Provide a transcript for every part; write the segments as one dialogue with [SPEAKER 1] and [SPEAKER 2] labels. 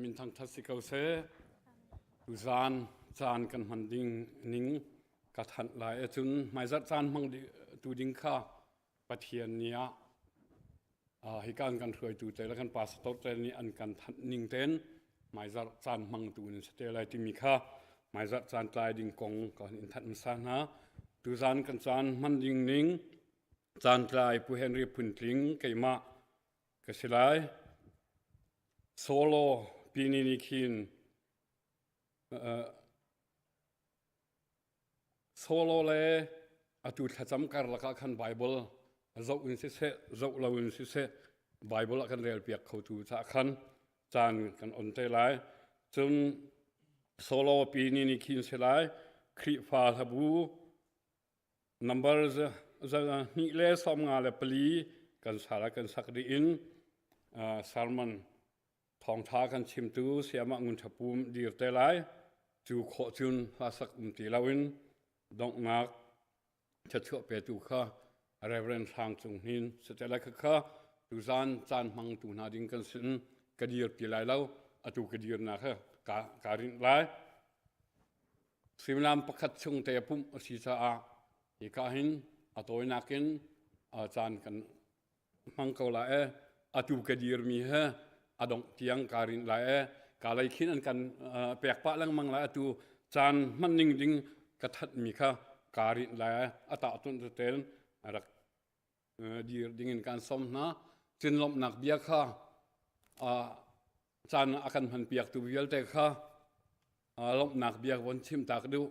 [SPEAKER 1] Min thangthat si ko seh. Tuzaan caan kan hman ding ning ka thanh lai ahcun hmaizarh caan hmang tu ding kha Pathian ni ah hi kan kan hruaitu te le kan pastor te nih an kan thanh ning ten hmaizarh caan hmang tu in si te lai timi kha hmaizarh caan tlai ding kong ka in thanh hmasa hna. Tuzaan kan caan hman ding ning caan tlai Pu Henry Phuntling keimah ka si lai. Solo pini nih khin solo le atu thlacam karlak ah khan Bible zoh in siseh zoh lo in siseh Bible a kan rel piak khotu caah khan caan kan on te lai. Cun solo pini nih khin si lai Khrihfa hlabu Number 254 kan sal ah kan sak dih in sermon thawngtha kan chimtu sayamah Ngun Tha Pum dir te lai. Cu khawh cun hla sak um ti loin donghnak thluachuah petu kha Reverend Hrang Cung Hnin si te lai khakha tuzan caan hmangtu hna ding kan sin ka dir ti lai lo atu ka dirnak he ka ka rinh lai. Suimilam pakhat chung te pumh a si caah hika hin a tawinak in caan kan hmang ko lai e. Atu ka dirmi he a dongh tiang kaa rinh lai e. Ka lei khin an kan pek pah lengmang lai atu caan hman ning ding ka thatmi kha kaa rinh lai e. A tah tunh tein rak dir dingin kan sawm hna. Cun lawmhnak bia kha caan a kan hmanpiaktu vialte kha lawmhnak bia von chim ta ka duh.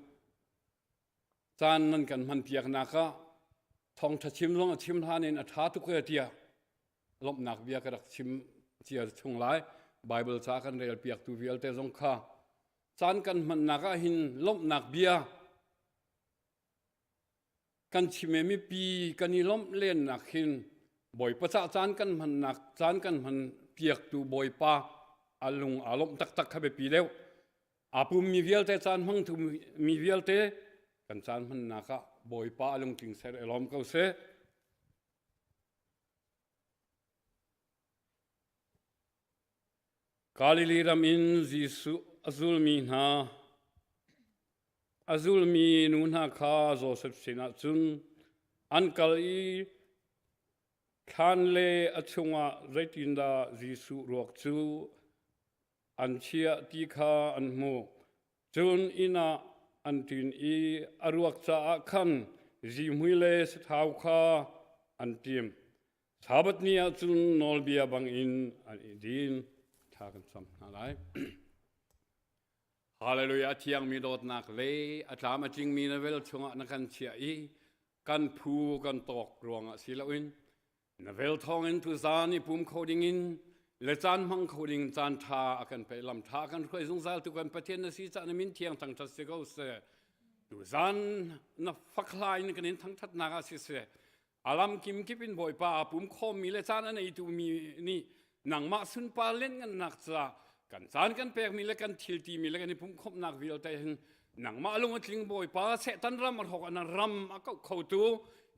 [SPEAKER 1] Caan nan kan hmanpiaknak ah thawngṭha chim zong a chim hlan in a ṭha tuk e tiah lawmhnak bia ka rak chim cia chung lai. Bible ca kan rel piaktu vialte zong kha caan kan hmannak ah hin lawmhnak bia Kan chim i mipi kan i lawmh lennak hin Bawipa cah caan kan hmannak caan kan hman piaktu Bawipa a lung aa lawmh taktak kha biapi deuh. Aa pummi vialte caan hmangtu mi vialte kan caan hmannak ah Bawipa a lungtling ser i lawm ko seh. Galilee ram in Jesuh a zulmi hna A zulmi nu hna kha Josef sinah cun an kal i thlan le a chungah zeitindah Jesuh ruak cu an chiah ti kha an hmuh. Cun inn ah an ṭin i a ruak caah khan zihmui le sathau kha an tim. Sabbath ni ah cun nawlbia bangin an i din. Thla kan cam hna lai. Hallelujah thiangmi dawtnak le a tlam a tlingmi na vel chungah na kan chiah i kan phu kan tawk ruangah si loin na vel thawngin tuzaan i pum kho dingin le caan hmang kho ding caan ṭha a kan pe lam ṭha kan hruai zungzal tu kan Pathian na si cah na min thiang thangṭhat si ko seh tuzaan na fakhlai in kan in thangṭhatnak ah siseh alam kim kip in Bawipa aa pum khawmmi le caan a neitu mi nih nangmah sunpar lianngannak ca kan caan kan pekmi le kan thil timi le kan i pumhkhawmhnak vialte hin nangmah lung a tling Bawipa Satan ram a hrawk na ram a kauh khotu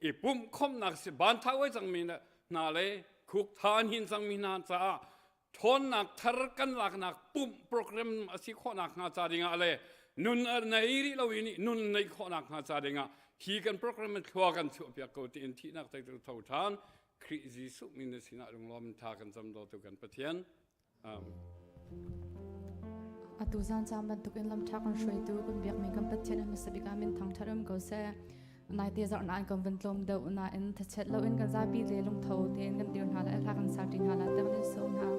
[SPEAKER 1] i pumhkhawmhnak si ban tha oi cangmi hna le khuk tha an hin cangmi hna caah ṭhawnnak thar kan laknak pumh program a si khawhnak hnga ca dingah le nun a nei rih lo i nih nun neih khawhnak hnga ca dingah hi kan program in thlua kan chuahpiak ko tiin thihnak teitu tho ṭhan Khrih Jesuh min na sinah lunglawm in tha kan cam dawtu kan Pathian. Amen.
[SPEAKER 2] Atu zan caan bantukin lamṭha kan hruaitu kan biakmi kan Pathian a hmasa bik ah min thangṭhat um ko seh. Naite zarh nain kan van tlawm deuh nain thachet loin kan zapi le lungtho tein kan dir hna lai hla kan sa ṭi hna lai tiah kan in sawm hna.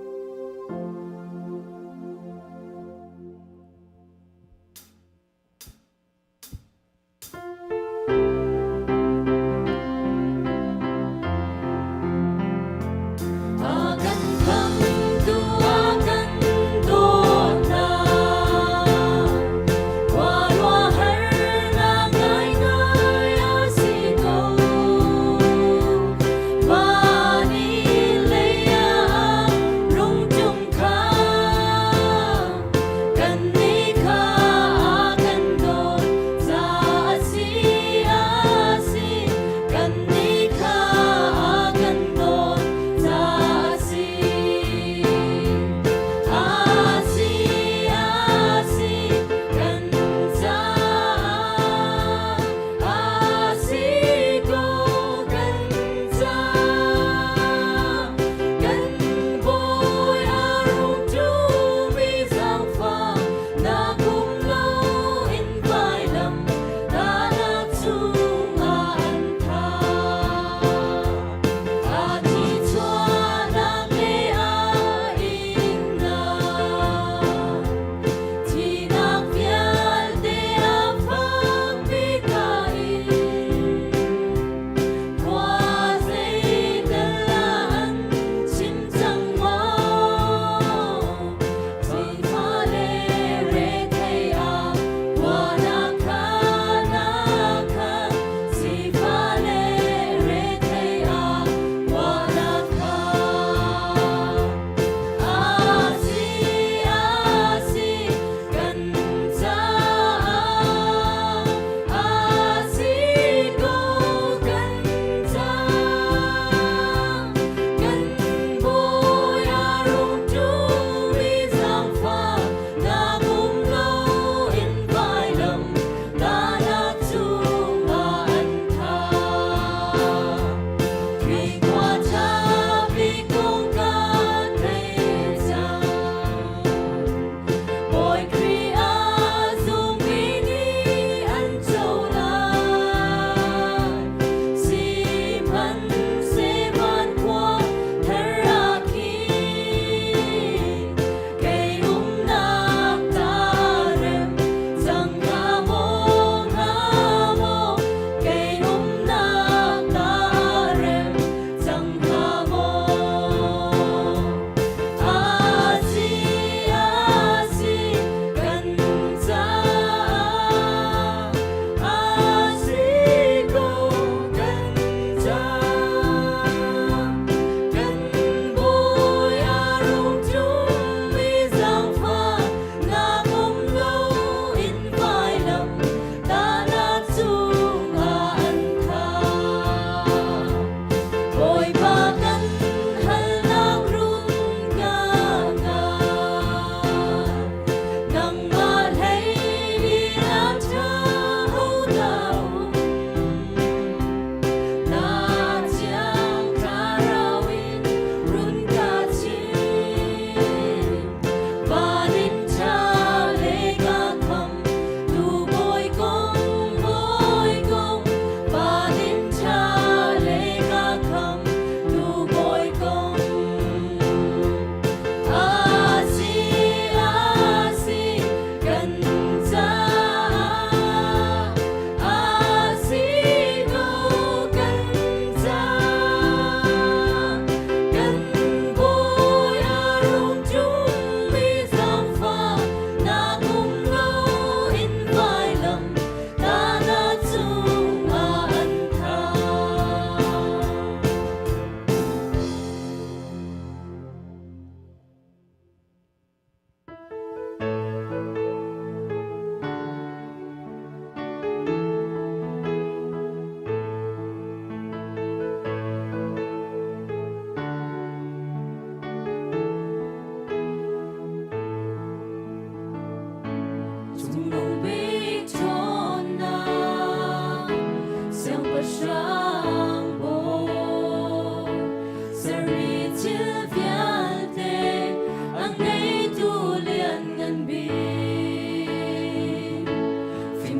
[SPEAKER 3] A kan khamtu a kan dawtnak Khuaruahharnak ngaingai a si ko. Van i lei ah rung ṭum kha.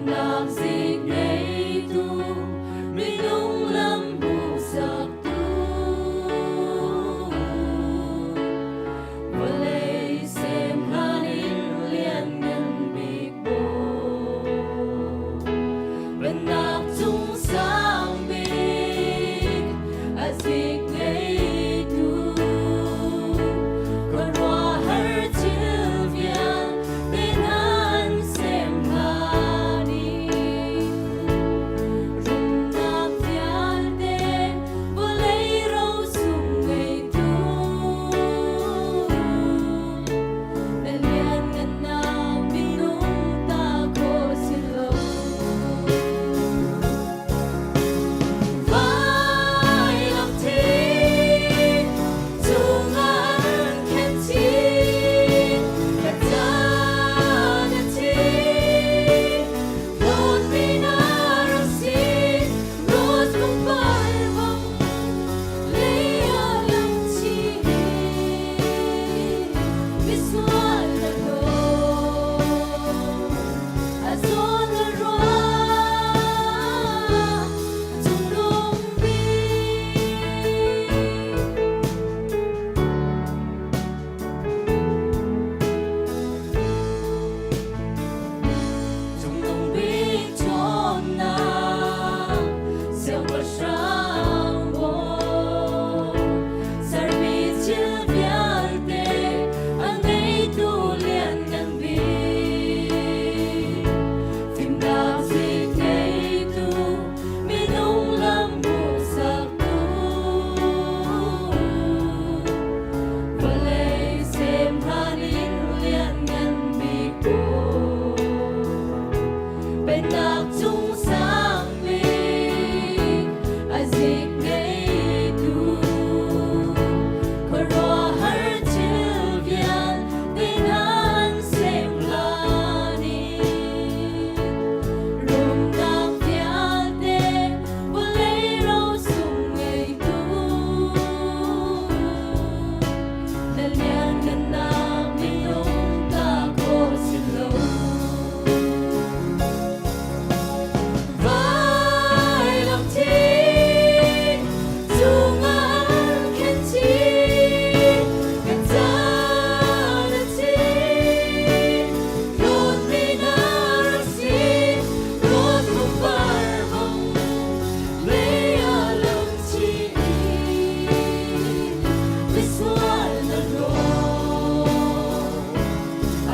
[SPEAKER 3] Fimnak zik ngeitu, minung lam hmuhsaktu. Vawlei sem hlan in lianngan bik Bawi. Pennak cung sang bik a zik ngeitu. Khuaruahhar thil vialte nan sem hlan in rumnak vialte vawlei rosung ngeitu. Na lianngannak minung ta khawh si lo. Vailam thi cungah an khen chih, ka ca na thi. Dawtmi na rak si, rose pangpar bang lei ah lang chih. Misual na dawt, a zawn na ruah, cungnung bik. Cungnung bik ṭhawnnak, siangpahrang bawi, sermi thil vialte a ngeitu lianngan bik. Fimnak zik ngeitu, minung lam hmuhsaktu. Vawlei sem hlan in lianngan bik Bawi. Pennak cung sang bik a zik ngeitu. Khuaruahhar thil vialte nan sem hlan in rumnak vialte vawlei rosung ngeitu. Na lianngannak minung ta khawh si lo. Vailam thi cungah an khen chih, ka ca na thi. Dawtmi na rak si, dawt pangpar bang lei ah lang chih. Misual na dawt,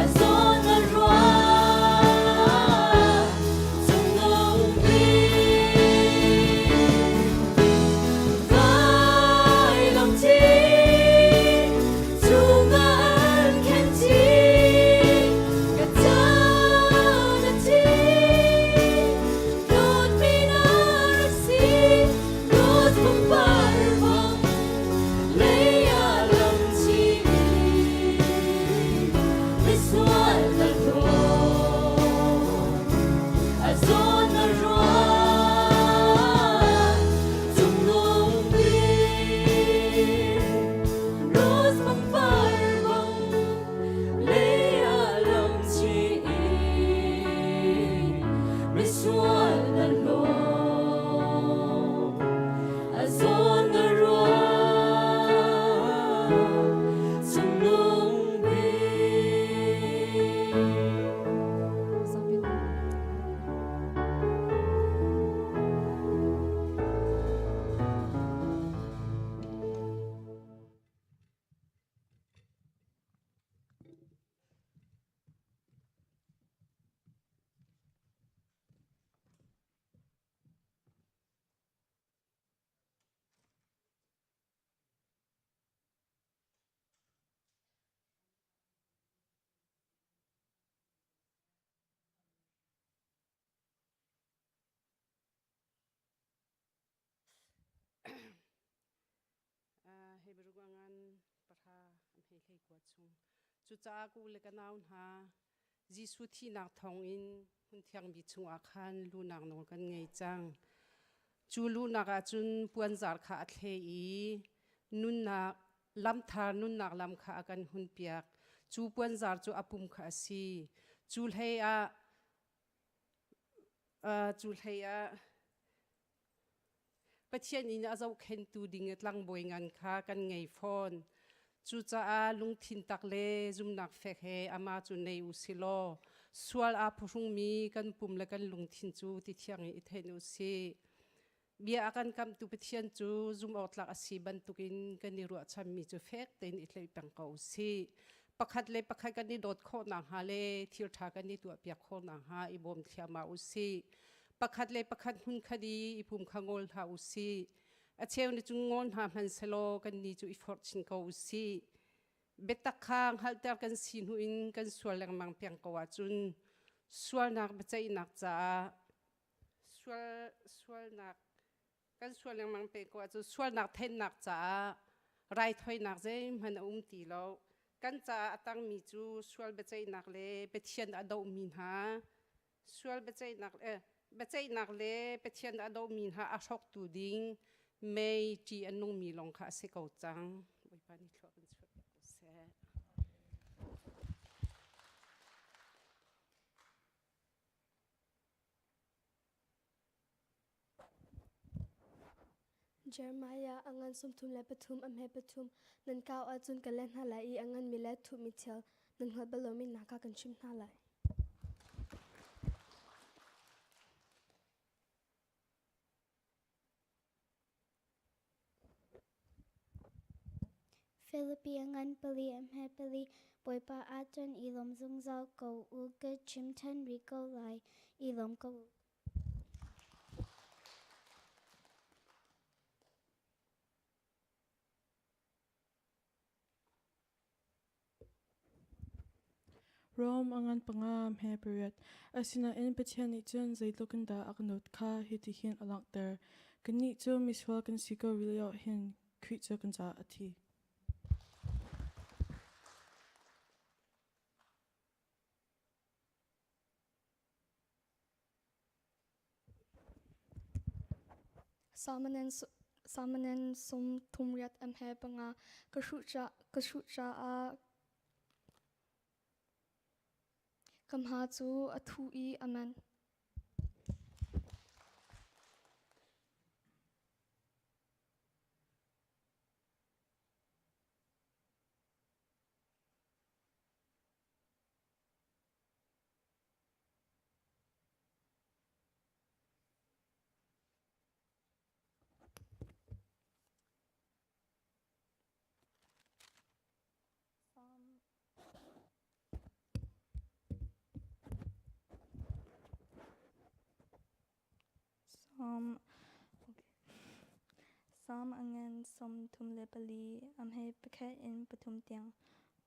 [SPEAKER 3] a zawn na ruah, cungnung bik. Vailam thi cungah an khen chih, ka ca na thi. Dawtmi na rak si, dawt pangpar bang lei ah lang chih. Misual na dawt, a zawn na ruah, cungnung bik. Rose pangpar bang lei ah lang chih. Misual na dawt, a zawn na ruah, cungnung bik.
[SPEAKER 2] Zapi
[SPEAKER 4] Hebrew ngan pahra an hei hlei kua chung. Cucaah ku le ka nau hna, Jesuh thihnak thawngin hmun thiangmi chungah khan lunak nawl kan ngei cang. Cu lunak ah cun puanzar kha a thle i nunnak lamthar nunnak lam kha a kan hunpiak. Cu puanzar cu a pum kha a si. Cu hlei ah. Cu hlei ah Pathian in a zohkhenhtu ding tlangbawi ngan kha kan ngei fawn. Cucaah lungthin tak le zumnak fek he amah cu nei u si law sual aa phuhrungmi kan pum le kan lungthin cu ti thiang in i thenh u sih. Bia a kan kamhtu Pathian cu zumhawktlak a si bantukin kan i ruahchanmi cu fek tein i tlaih peng ko u sih. Pakhat le pakhat kan i dawt khawh nakhnga le thil ṭha kan i tuahpiak khawh nakhnga i bawm thliahmah u sih. Pakhat le pakhat hmunkhat i i pum kha ngawl hlah u sih. A cheu nih cun ngawl hna hmanh selaw kannih cu i forh chin ko u sih. Biatak kha hngalhter kan si hnu in kan sual lengmang peng ko ahcun sualnak biaceihnak caah sual sualnak kan sual lengmang peng ko ahcun sualnak thennak caah raithawinak zeihmanh a um ti lo. Kan caah a tangmi cu sual biaceihnak le Pathian a dohmi hna sual biaceihnak biaceihnak le Pathian a dohmi hna a hrawktu ding mei ṭih a nungmi lawng kha a si ko cang. Bawipa nih thlua kan chuahpiak ko seh.
[SPEAKER 5] Jeremiah a ngan 33 a hme pathum nan kau ahcun ka leh hna lai i a nganmi le thuhmi thil nan hngalh bal lomi hna kha kan chimh hna lai.
[SPEAKER 6] Filipi a ngan pali a hme pali Bawipa ahcun i lawm zungzal ko u ka chim ṭhan rih ko lai i lawm ko u.
[SPEAKER 7] Rom a ngan panga hme pariat. Asinain Pathian nih cun zeitluk in dah a kan dawt kha hitihin a langhter. Kannih cu misual kan si ko rih lio hin Khrih cu kan caah a thi.
[SPEAKER 5] Salmanen sum thum riat am he panga ka hruh caah ka hma cu a thu i a man.
[SPEAKER 8] Psalm Psalm a ngan 34 a hme pakhat in pathum tiang.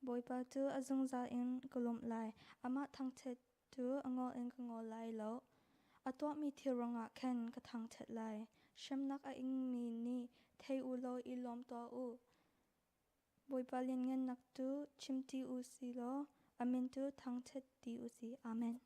[SPEAKER 8] Bawipa cu a zungzal in ka lawmh lai. Amah thangṭhat cu a ngol in ka ngol lai lo. A tuahmi thil ruangah khan ka thangṭhat lai. Hremnak a ingmi nih thei u law i lawm tuah u. Bawipa lianngannak cu chim ti u si law a min cu thangṭhat ti u si. Amen.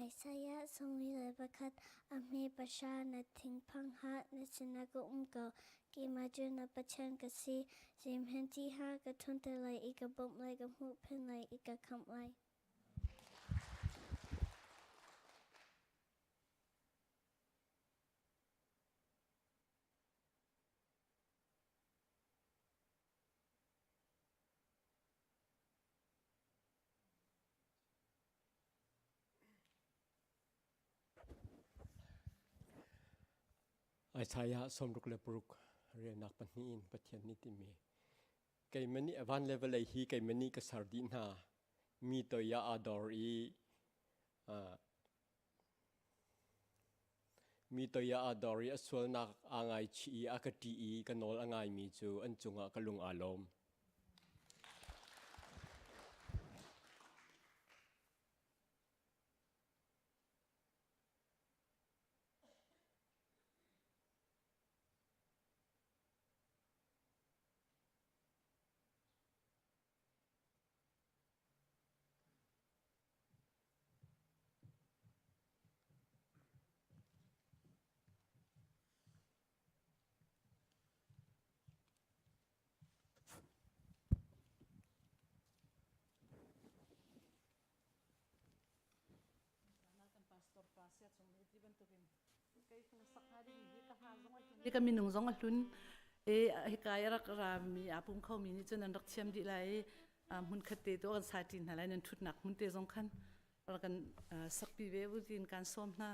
[SPEAKER 6] Isaiah 41 a hme pahra na thingphang hlah, na sinah ka um ko. Keimah cu na Pathian ka si. Zeihmanh ṭih hlah, ka ṭhawnter lai i ka bawmh lai, ka hmuhphen lai i ka khamh lai.
[SPEAKER 9] Isaiah 66 relnak pahnih in Pathian nih timi keimah nih van le vawlei hi keimah nih ka ser dih hna mi toi ah aa dor i mi toi ah aa dor i a sualnak aa ngaichih i a ka ṭih i ka nawl a ngaimi cu an cungah ka lung aa lawm.
[SPEAKER 10] Hi ka minung zong a hlun i hika i rak rami aa pum khomi nih cun an rak thiam dih lai i hmun khat te tu kan sa ṭi hna lai nan ṭhutnak hmun te zong khan rak kan sakpi ve u tiin kaan sawm hna.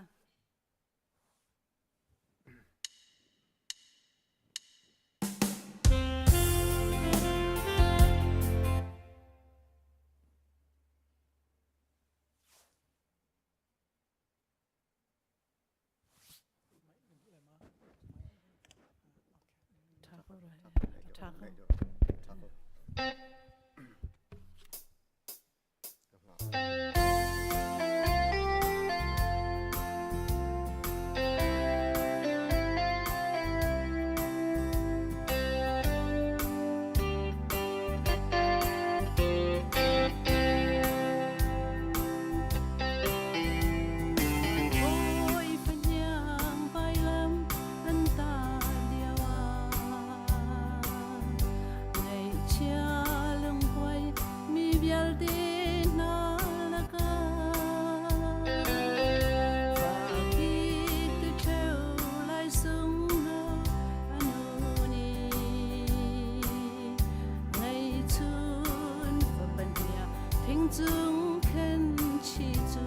[SPEAKER 10] Thingcung khen chi cu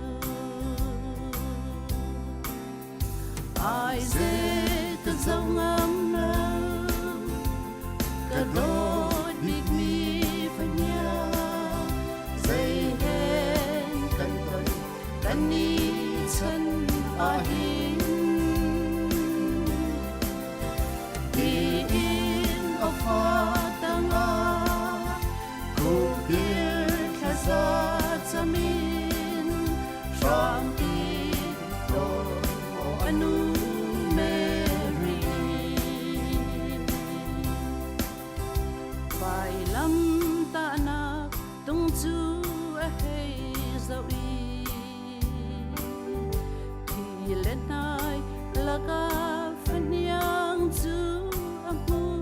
[SPEAKER 10] ai ze ka zo ngam lo ka dawt bik mi fanya zei hen kan ton kan ni chan a hin ti in a fa tanga Kupil thlaza camin hrampi dawt anu Mary. Vailam tahnak tung cu a hei zoh i thi le hnai lakah fahniang cu a hmuh.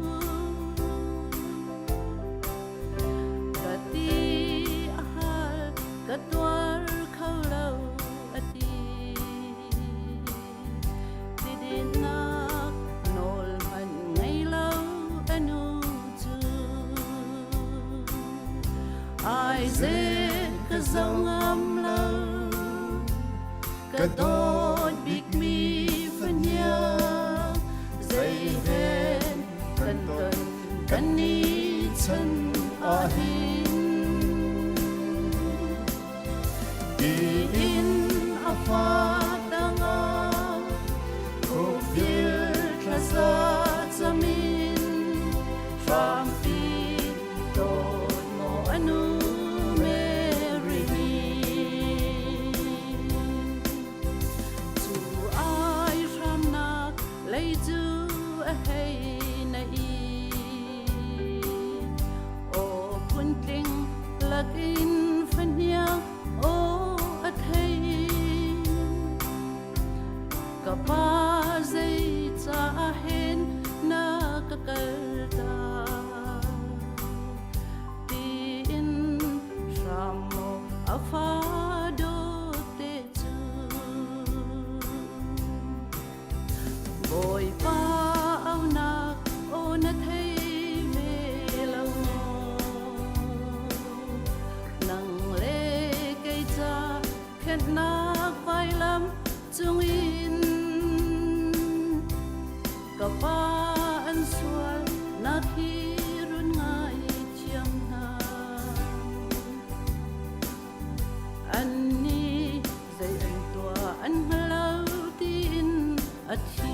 [SPEAKER 10] Ka ti a hal, ka tuar kho lo a ti. Tidinnak nawl hmanh ngei lo a nu cu. Ai ze ka zo ngam lo, ka dawt bikmi fahniang zei hen kan ton kan ni chan ahhin tiin a fa tangah khupil thlaza camin hrampi dawt maw anu Mary cu ai hramnak lei cu a hei na i aw phuntling lakin fahniang aw a thei ka pa zei caah hen na ka kalta tiin hram maw a fa dawt te cu Bawipa aunak aw na thei ve lo maw? Nang le kei ca khenhnak vailam cungin ka pa an sual nak hi run ngai thiam hna. Annih zei an tuah an hngal lo tiin a thi.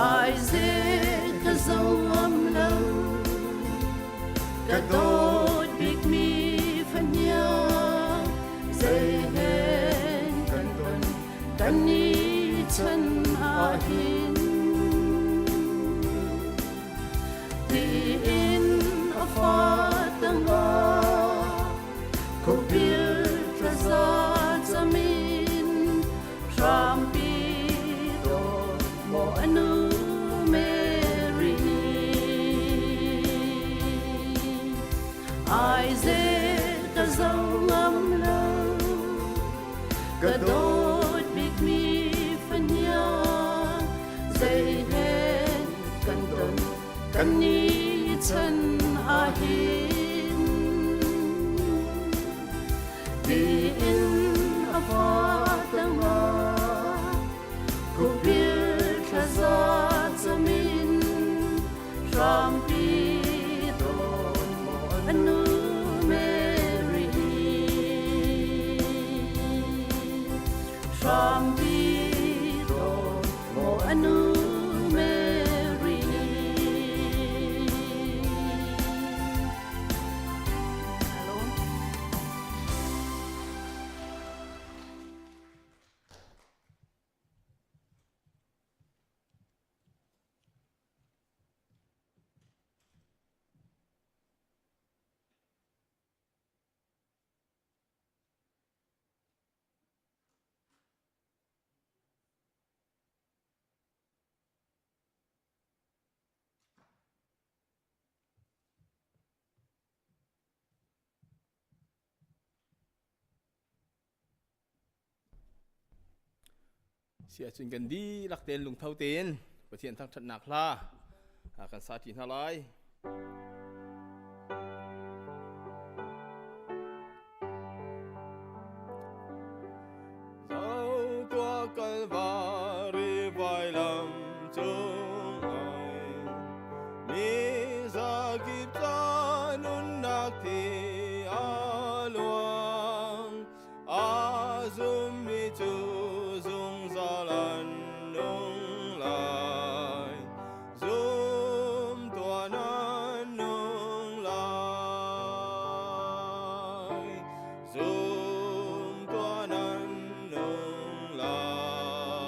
[SPEAKER 10] Ai ze ka zo ngam lo, ka dawt bikmi fahniang zei hen kan ton kan ni chan ah hin. Tiin a fa tangah khupil thlaza camin hrampi dawt maw anu Mary ai ze ka zo ngam lo.
[SPEAKER 3] Kan nih chan ah hin tiin a huat lengmang. Kupil thlaza camin hrampi dawt maw anu Mary. Hrampi dawt maw anu Mary. Hello.
[SPEAKER 11] Si ahcun kan dihlak tein lungtho tein Pathian thangṭhatnak hla kan sa ṭi hna lai. Zo Kalvari vailam cung ai mi zakip ca nunnak thi a luang a zummi cu zungzal an nung lai zum tuah nan nung lai zum tuah nan nung lai.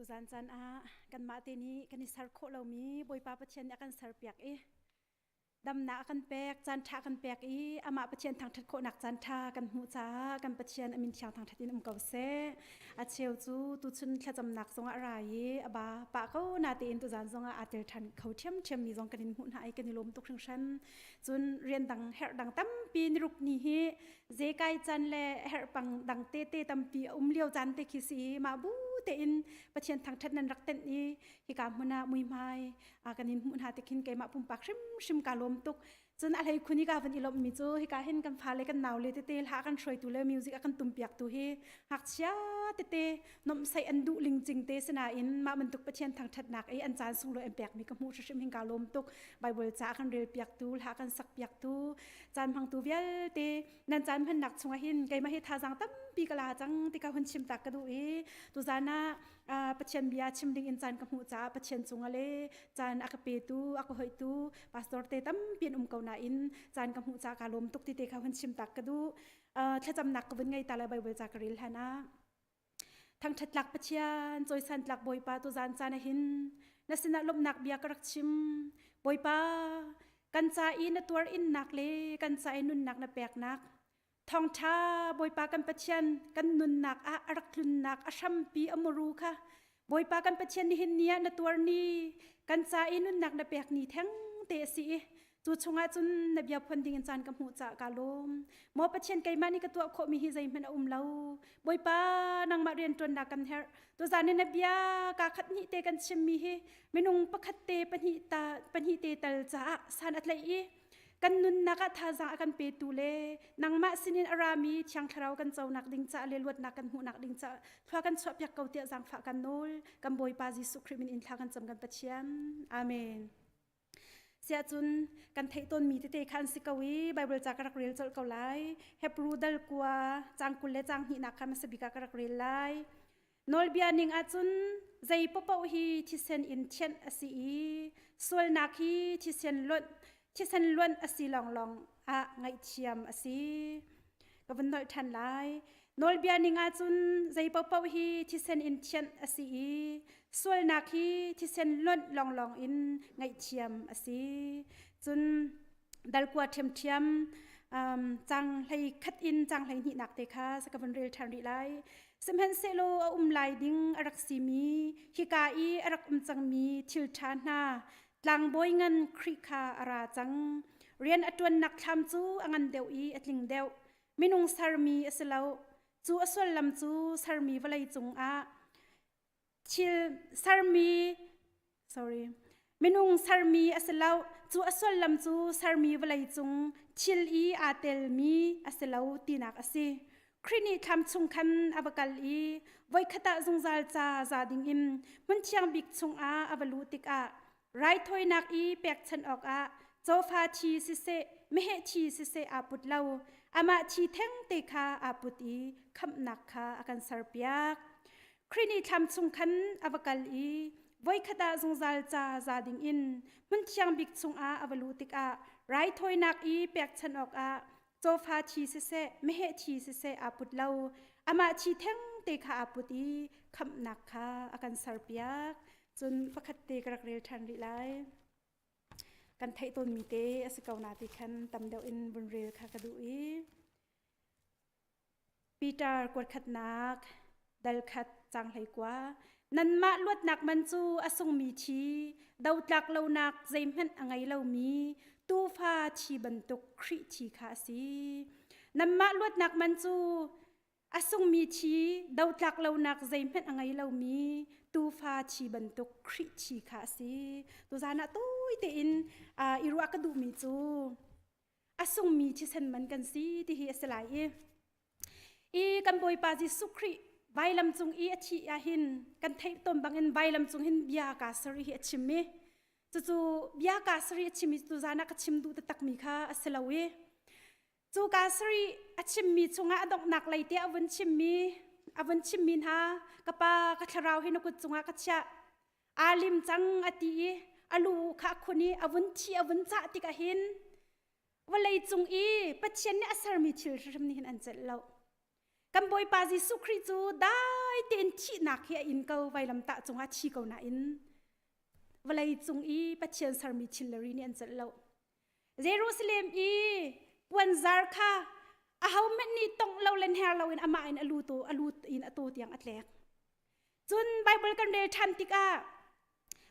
[SPEAKER 12] Tuzan caan ah kanmah te nih kan i ser khawh lomi Bawipa Pathian nih a kan serpiak i damnak a kan pek, caan ṭha kan pek i amah Pathian thangṭhat khawhnak caan ṭha kan hmuh caah kan Pathian a min thiang thangṭhat in um ko seh. A cheu cu tuchun thlacamnak zongah a ra i a ba pah ko natein tuzan zongah aa tel ṭhan kho ṭhiamṭhiam mi zong kan in hmuh hna i kan i lawm tuk hringhran. Cun rian dang herh dang tampi niruk ni hi zekai caan le herhpang dang tete tampi a um lio caan te khi si i mah bu tein Pathian thangṭhat nan rak tenh i hika hmun ah muihmai kan in hmuh hna te khin keimah pumpak hrimhrim ka lawm tuk. Cun a hlei khun i ka van i lawmhmi cu hika hin kan fale kan naule tete hla kan hruaitu le music a kan tumpiaktu hi ngakchia tete nomhsaih an duh lingcing te sinain mah bantuk Pathian thangṭhatnak i an caan sunglawi an pekmi ka hmuh hrimhrim hin ka lawm tuk. Bible ca kan relpiaktu, hla kan sakpiaktu, caan hmangtu vialte nan caan hmannak chungah hin keimah hi thazaang tampi ka la cang ti ka hun chim tak ka duh i tuzaan ah Pathian bia chim ding in caan ka hmuh caah Pathian cungah le caan a ka petu a ka hoihtu pastor te tampi an um ko nain caan ka hmuh caah ka lawm tuk ti te kha hun chim tak ka duh. Thlacamnak ka vun ngei ta lai Bible ca ka rel hlan ah. Thangṭhat tlak Pathian, cawisan tlak Bawipa tuzaan caan ah hin na sinah lawmhnak bia ka rak chim. Bawipa, kan ca i na tuar innak le kan ca i nunnak na peknak thawngṭha Bawipa kan Pathian kan nunnak ah a rak tlunnak a hrampi a muru kha Bawipa kan Pathian nihin ni ah na tuar ni kan ca i nunnak na pek ni theng te a si i Cu chungah cun na bia phuan dingin caan ka hmuh caah kaa lawm. Maw Pathian keimah nih ka tuah khawhmi hi zeihmanh a um lo. Bawipa nangmah rianṭuannak kan herh. Tuzaan in na bia kaa khat hnih te kan chimmi hi minung pakhat te pahnih ta pahnih te tal caah san a tlaih i kan nunnak ah thazaang a kan petu le nangmah sinin a rami Thiang Thlarau kan conak ding caah le luatnak kan hmuhnak ding caah thlua kan chuahpiak ko tiah zaangfah kan nawl. Kan Bawipa Jesuh Khrih min in thla kan cam kan Pathian. Amen. Siahcun kan theih tawnmi tete kha an si ko i Baibal ca ka rak rel colh ko lai. Hebrew dal kua caang 20 le caang hnihnak kha hmasa bik ah ka rak rel lai. Nawlbia ning ahcun zei paohpaoh hi thisen in thianh a si i sualnak hi thisen luanh thisen luanh a si lawnglawng ah ngaihthiam a si. Ka vun nolh ṭhan lai. Nawlbia ning ahcun zei paohpaoh hi thisen in thianh a si i sualnak hi thisen lonh lawnglawng in ngaihthiam a si. Cun dalkua ṭhiamṭhiam um, cang hlei khat in cang hlei hnihnak te kha ka vun rel ṭhan rih lai. Sihmanhsehlaw a um lai ding a rak simi hika i a rak um cangmi thil ṭha hna tlangbawi ngan Khrih kha a ra cang. Rian a ṭuannak thlam cu a ngan deuh i a tling deuh. Minung sermi a si lo. Cu a sullam cu sermi vawlei cungah thil sermi sorry minung sermi a si lo. Cu a sullam cu sermi vawlei cung thil i aa telmi a si lo tinak a si. Khrih nih thlam chung khan a va kal i voikhat ah zungzal ca za dingin hmun thiang bik chungah a va luh tikah raithawinak i pekchanh awkah cawfa thi siseh meheh thi siseh aa put lo amah thi thengte kha aa put i khamhnak kha a kan serpiak Khrih nih thlam chung khan a va kal i voikhat ah zungzal ca za dingin hmun thiang bik chungah a va luh tikah raithawinak i pekchanh awkah cawfa thi siseh meheh thi siseh aa put lo amah thi thengte kha aa put i khamhnak kha a kan serpiak cun pakhat te ka rak rel ṭhan rih lai kan theih tawnmi te a si ko na ti khan tam deuh in vun rel kha ka duh i Peter kuatkhatnak dal khat cang hlei kua nanmah luatnak man cu a sungmi thi dotlak lonak zeihmanh a ngei lomi tuufa thi bantuk Khrih thi kha a si nanmah luatnak man cu A sungmi thi dotlak lonak zeihmanh a ngei lomi tuufa thi bantuk Khrih thi kha a si. Tuzaan ah tawi tein i ruah ka duhmi cu a sungmi thisen man kan si ti hi a si lai i i kan Bawipa Jesuh Khrih vailam cung i a thih ahhin kan theih tawn bangin vailam cung hin bia kaa ser hi a chim i cucu bia kaa ser i a chim i tuzaan ah ka chim duh taktakmi kha a si lo i Cu ka sarih a chimmi chungah a donghnak lei te a vun chimmi a vun chimmi hna ka pa ka thlarau hi na kut cungah ka chiah aa lim cang a ti i a lu kha a khun i a vun thi a vun cah tikah hin vawlei cung i Pathian nih a sermi thil hrim nih hin an celh lo kan Bawipa Jesuh Khrih cu dai. tein thihnak hi a in ko vailamtah cungah thi ko nain vawlei cung i Pathian sermi thil le ri nih an celh lo. Jerusalem i puanzar kha ahohmanh nih tongh lo le hner loin amah in a lu tu a lu in a taw tiang a tlek. Cun Bible kan rel ṭhan tikah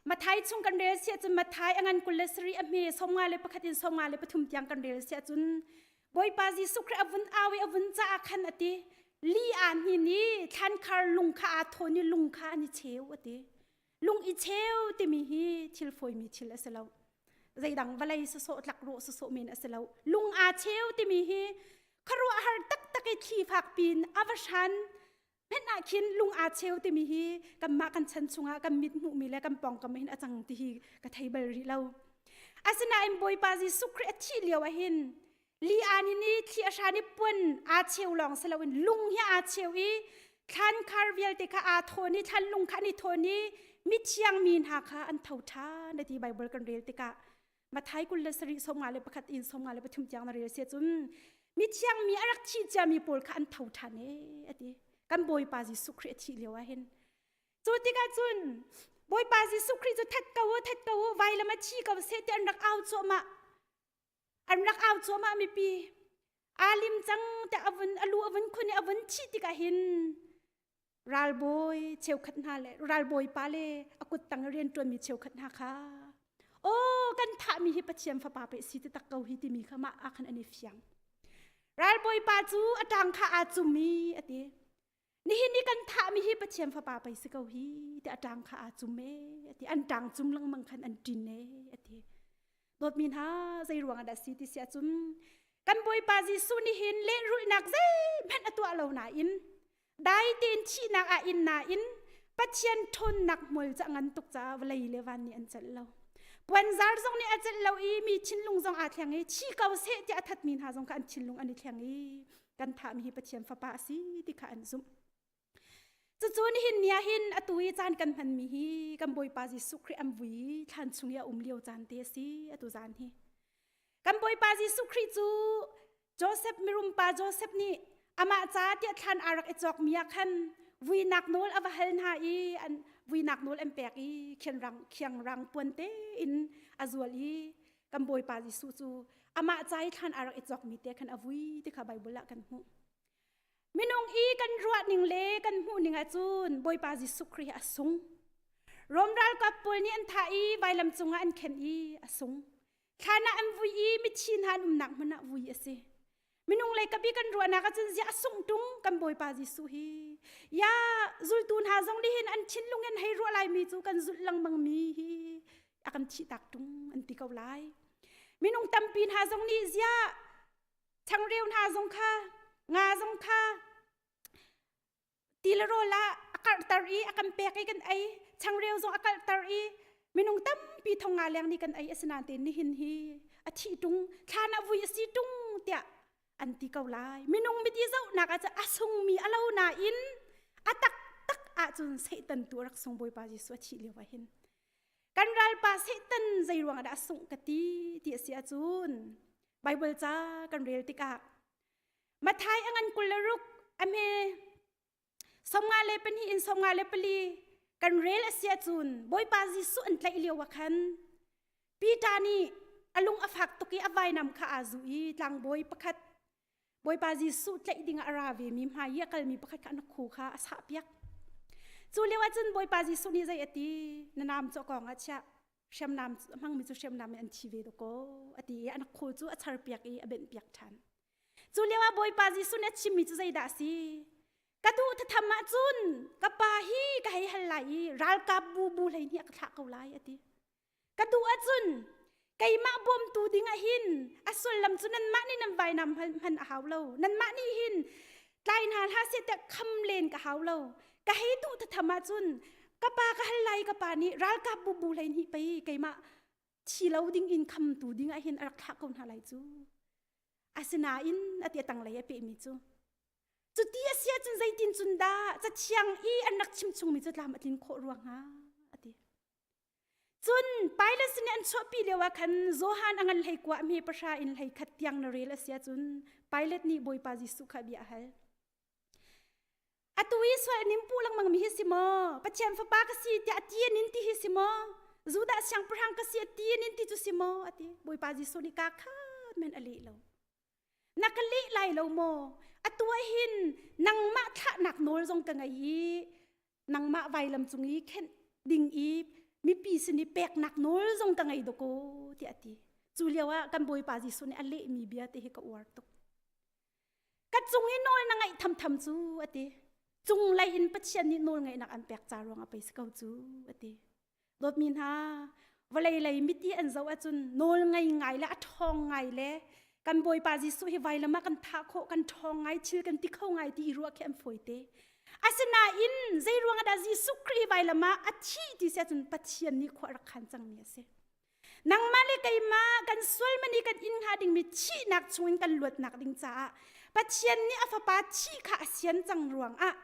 [SPEAKER 12] Mathai chung kan rel siah cun Mathai a ngan 27 a hme 51 in 53 tiang kan rel siah cun Bawipa Jesuh Khrih a vun au i a vun caah khan a ti li aa hnin i thlankhar lung kha aa thawn i lung kha an i cheu a ti. Lung i cheu timi hi thil fawimi thil a si lo. Zeidang vawlei sawsawh tlakrawh sawsawh men a si lo. Lung aa cheu timi hi khuaruahhar taktak i thli fak pin a va hran hmenh ah khin lung aa cheu timi hi kanmah kan chan chungah kan mit hmuhmi le kan pawngkam hin a cang ti hi ka thei bal rih lo. Asinain Bawipa Jesuh Khrih a thih lio ah hin li aa nin i thli a hran i puan aa cheu lawng si loin lung hi aa cheu i thlankhar vialte kha aa thawn i thlan lung kha an i thawn i mithiang mi hna kha an tho ṭhan ti Bible kan rel tikah Mathai 27 51 in 53 tiang na rel sia cun mithiang mi a rak thi ciami pawl kha an tho ṭhan e ati kan Bawipa Jesuh Khrih a thih lio ah hin cu tikah cun Bawipa Jesuh Khrih cu that ko u that ko u vailam a thi ko seh ti an rak au cuahmah an rak au cuahmah mipi aa lim cang te avun alu avun khun i avun thih tikah hin ralbawi cheukhat hna le ralbawi pa le a kut tang rian ṭuanmi cheukhat hna kha aw kan thahmi hi Pathian fapa pe si ti tak ko hi timi kha mah ah khan an i fiang ralbawi pa cu a ṭang kha aa cum i a ti nihin ni kan thahmi hi Pathian fapa pei si ko hi ti a ṭang kha aa cum e a ti an ṭang cum lengmang khan an ṭin e a ti dawtmi hna zei ruang ah dah si ti si ahcun kan Bawipa Jesuh nih hin lehrulhnak zeihmanh a tuah lo nain dai tein thihnak ah in nain Pathian ṭhawnnak hmual cu a ngan tuk caah vawlei le van nih an celh lo. Puanzar zong nih a celh lo i mi thinlung zong aa thleng i thi ko seh tiah a thatmi hna zong kha an thinlung an i thleng i kan thahmi hi Pathian fapa a si ti kha an zumh. Cucu nihin ni ah hin atu i caan kan hmanmi hi kan Bawipa Jesuh Khrih an vui thlan chung i a um lio caan te a si atu zan hi. Kan Bawipa Jesuh Khrih cu Joseph mirum pa Joseph nih amah ca tiah thlan aa rak i cawkmi ah khan vuinak nawl a va hal hna i an vuinak nawl an pek i khianrang khiangrang puan tein a zual i kan Bawipa Jesuh cu amah ca i thlan aa rak i cawkmi te khan a vui ti kha Bible ah kan hmuh. Minung i kan ruah ning le kan hmuh ning ahcun Bawipa Jesuh Khrih a sung. Rom ralkap pawl nih an thah i vailam cungah an khen i a sung. Thlan ah an vui i mithi hna an umnak hmun ah vui a si. Minung lei kapi kan ruahnak ahcun ziah a sungh tung kan Bawipa Jesuh hi. Ya zultu hna zong nih hin an thinlung in hei ruah laimi cu kan zulh lengmang mi hi a kan thih tak tung an ti ko lai. Minung tampi hna zong nih ziah changreu hna zong kha nga zong kha ti le rawl ah a karhter i a kan pek i kan ei changreu zong a karhter i minung tampi thong nga leng nih kan ei asinain te nihin hi a thi tung thlan ah vui a si tung tiah an ti ko lai minung miti zohnak ah a sungmi a lo nain a taktak ahcun Satan tu a rak sung Bawipa Jesuh a thih lio ah hin kan ralpa Satan zei ruangah dah a sungh ka ti ti a si ahcun Bible ca kan rel tikah Mathai a ngan 26 a hme 52 in 54 kan rel a si ahcun Bawipa Jesuh an tlaih lio ah khan Peter nih a lung a fak tuk i a vainam kha aa zuh i tlangbawi pakhat Bawipa Jesuh tlaih dingah a ra vemi hmai i a kalmi pakhat kha a khu kha a sahpiak. Cu lio ah cun Bawipa Jesuh nih zei a ti? Na nam cu a kawng ah chiah. Hriamnam hmangmi cu hriamnam in an thi ve dakaw a ti i a khu cu a charpiak i a benhpiak ṭhan. Cu lio ah Bawipa Jesuh nih a chimmi cu zeidah a si? Ka duh thatham ahcun ka pa hi ka hei hal lai i ralkap bu bu 12 a ka thlah ko lai a ti. Ka duh ahcun keimah bawmtu ding ah hin a sullam cu nanmah nih nan vainam hman a hau lo. Nanmah nih hin tlai hna hlah seh tiah kham len ka hau lo. Ka hei duh thatham ahcun ka pa ka hal lai ka pa nih ralkap bu bu 12 pei keimah thi lo ding in khamtu ding ah hin a rak thlah ko hna lai cu. Asinain a ti a tanglei a pehmi cu cuti a si ahcun zeitin cun dah cathiang i an rak chim chungmi cu tlam a tlin khawh rua hnga a ti. Cun Pilate nih an chuahpi lio ah khan Johan a ngan hlei kua hme pahra in hlei khat tiang na rel a si ahcun Pilate nih Bawipa Jesuh kha bia a hal. Atu i sual an in puh lengmang mi hi si maw? Pathian fapa ka si tiah a ti an in ti hi si maw? Judah siangpahrang ka si a ti an in ti cu si maw? A ti. Bawipa Jesuh nih ka khat men a leh lo. Na ka leh lai lo maw? Atu ah hin nangmah thlahnak nawl zong ka ngei i nangmah vailam cung i khenh ding i mipi sin i peknak nawl zong ka ngei dakaw tiah a ti. Cu lio ah kan Bawipa Jesuh nih a lehmi bia te hi ka uar tuk. Ka cung i nawl na ngaih thamtham cu a ti. Cunglei in Pathian nih nawl ngeihnak an pek ca ruang ah pei si ko cu a ti. Dawtmi hna, vawlei lei mit i an zoh ahcun nawl ngei ngai le a ṭhawng ngai le kan Bawipa Jesuh hi vailam ah kan thah khawh, kan ṭhawng ngai, thil kan ti kho ngai ti i ruah khi an fawite. Asinain zei ruang ah dah Jesuh Khrih hi vailam ah a thih ti si ahcun Pathian nih khua a rak khan cangmi a si. Nangmah le keimah kan sual man i kan in hnga dingmi thihnak chungin kan luatnak ding caah Pathian nih a fapa thih kha a sian cang ruangah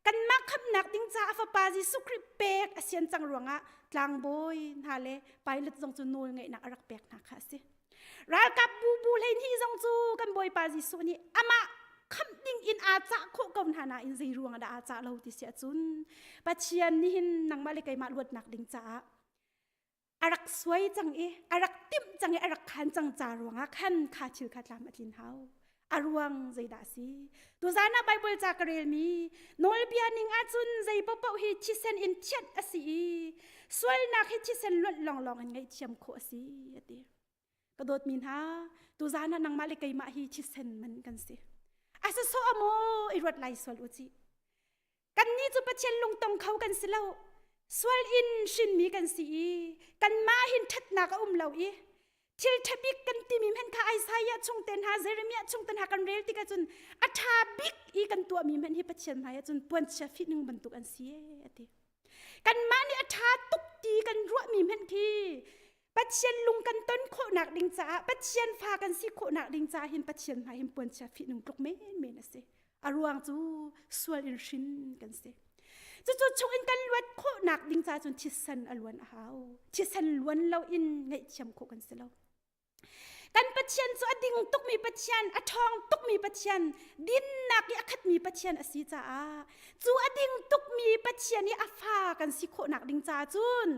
[SPEAKER 12] kanmah khamhnak ding caah a fapa Jesuh Khrih pek a sian cang ruangah tlangbawi hna le Pilate zong cu nawl ngeihnak a rak pek hna kha a si. Ralkap bu bu 12 zong cu kan Bawipa Jesuh nih amah khamh ding in aa cah khawh ko hna nain zei ruangah dah aa cah lo ti si ahcun Pathian nih hin nangmah le keimah luatnak ding caah a rak suai cang i a rak timh cang i a rak khan cang ca ruangah khan kha thil kha tlam a tlin hau. A ruang zeidah a si? Tuzan ah Bible ca ka relmi nawlbia ning ahcun zei paohpaoh hi thisen in thianh a si i sualnak hi thisen luanh lawnglawng in ngaihthiam khawh a si a ti. Ka dawtmi hna, tuzan ah nangmah le keimah hi thisen man kan si. A sasawh a maw i ruat lai sual u cih. Kannih cu Pathian lungtong kho kan si lo. Sual in hrinmi kan si i kanmah hin ṭhatnak a um lo i thil ṭha bik kan timi hmanh kha Isaiah chung te hna Jeremiah chung te hna kan rel tikah cun a ṭha bik i kan tuahmi hmanh hi Pathian hmai ah cun puanchia fihning bantuk an si ee a ti. Kanmah nih a ṭha tuk ti kan ruahmi hmanh khi Pathian lung kan ton khawhnak ding caah Pathian fa kan si khawhnak ding caah hin Pathian hmai hin puanchia fihnung tluk menmen a si. A ruang cu sual in hrin kan si. Cucu chung in kan luat khawhnak ding caah cun thisen a luan a hau. Thisen luan lo in ngaihthiam khawh kan si lo. Kan Pathian cu a ding tukmi Pathian, a ṭhawng tukmi Pathian, dinnak i a khatmi Pathian a si caah cu a ding tukmi Pathian i a fa kan si khawhnak ding caah cun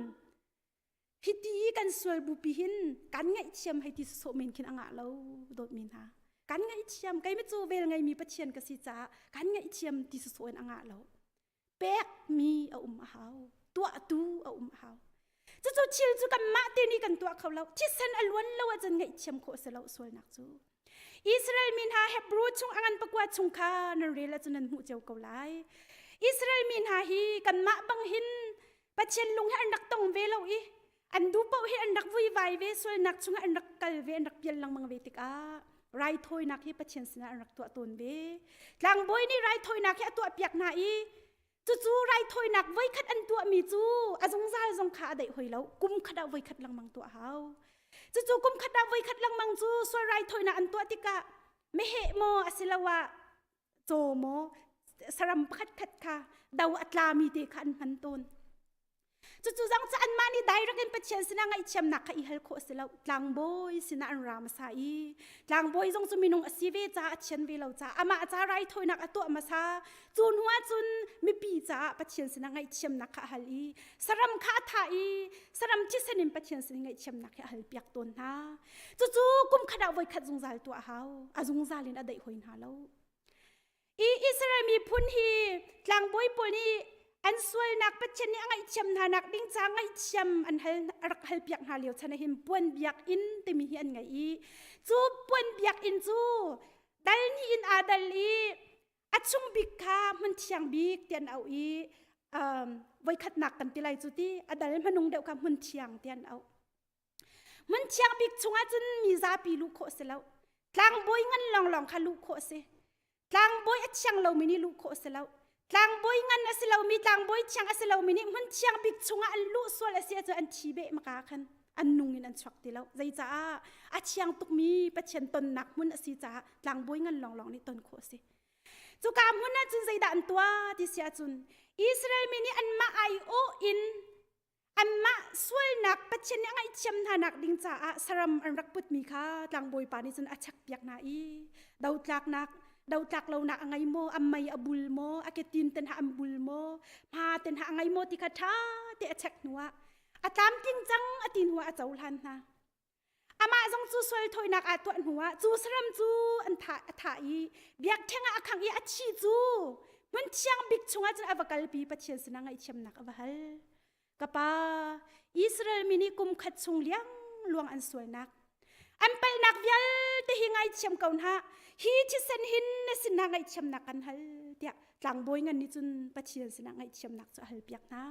[SPEAKER 12] Hiti i kan sual bupi hin kan ngaihthiam hei ti sawsawh men khin a ngah lo dawtmi hna. Kan ngaihthiam keimi cu vel ngeimi Pathian ka si caah kan ngaihthiam ti sawsawh in a ngah lo. Pekmi a um a hau. Tuahtu a um a hau. Cucu thil cu kanmah te nih kan tuah kho lo. Thisen a luan lo ahcun ngaihthiam khawh a si lo sualnak cu. Israel mi hna Hebrew chung a ngan pakua chung kha nan rel ahcun nan hmuh cio ko lai. Israel mi hna hi kanmah bang hin Pathian lung hi an rak tong ve lo i an duh paoh hi an rak vuivai ve sualnak chungah an rak kal ve an rak pial lengmang ve tikah raithawinak hi Pathian sinah an rak tuah tawn ve. Tlangbawi nih raithawinak hi a tuah piak hna i cucu raithawinak voikhat an tuahmi cu a zungzal zong kha a daih hoi lo kum khat ah voikhat lengmang tuah hau. Cucu kum khat ah voikhat lengmang cu sual raithawinak an tuah tikah meheh maw asiloah caw maw saram pakhat khat kha do a tlami te kha an hman tawn. Cucu zong cu anmah nih direct in Pathian sinah ngaihthiamnak kha i hal khawh a si lo. Tlangbawi sinah an ra hmasa i tlangbawi zong cu minung a si ve caah a thian ve lo caah amah ca raithawinak a tuah hmasa. Cu hnu ah cun mipi caah Pathian sinah ngaihthiamnak kha a hal i saram kha a thah i saram thisen in Pathian sin ngaihthiamnak hi a hal piak tawn hna. Cucu kum khat ah voikhat zungzal tuah a hau. A zungzal in a daih hoi hna lo. I Israel miphun hi tlangbawi pawl nih an sualnak Pathian nih a ngaihthiam hna nak ding ca ngaihthiam an hal rak hal piak hna lio chan ah hin puan biakinn timi hi an ngei i cu puan biakinn cu dal hnih in aa dal i a chung bik kha hmun thiang bik ti an auh i um, voikhatnak kan ti lai cu ti a dal hmanung deuh kha hmun thiang ti an auh Hmun thiang bik chungah cun mi zapi luh khawh a si lo. Tlangbawi ngan lawnglawng kha luh khawh a si. Tlangbawi a thiang lomi nih luh khawh a si lo. Tlangbawi ngan a si lomi, tlangbawi thiang a si lomi nih hmun thiang bik chungah an luh sual a si ahcun an thi beh maka khan an nung in an chuak ti lo. Zeicaah a thiang tukmi Pathian tonnak hmun a si caah tlangbawi ngan lawnglawng nih ton khawh a si. Cuka hmun ah cun zeidah an tuah ti si ahcun Israel mi nih anmah aiawh in. Anmah sualnak Pathian nih a ngaihthiam hna nak ding caah saram an rak putmi kha tlangbawi pa nih cun a chekpiak hna i dotlaknak dotlak lonak a ngei maw, a mei a bul maw, a ketin ten ha an bul maw, hma ten ha a ngei maw ti kha ṭha te a chek hnuah a tlamtling cang a ti hnuah a cohlan hna. Amah zong cu sual thawinak aa tuah hnuah cu saram cu an thah a thah i biakṭheng ah a khangh i a thi cu hmun thiang bik chungah cun a va kalpi Pathian sinah ngaihthiamnak a va hal. Ka pa, Israel mi nih kum khat chung liangluang an sualnak an palhnak vialte hi ngaithiam ko hna hi thisen hin na sinah ngaihthiamnak kan hal tiah tlangbawi ngan nih cun Pathian sinah ngaihthiamnak cu a halpiak hna.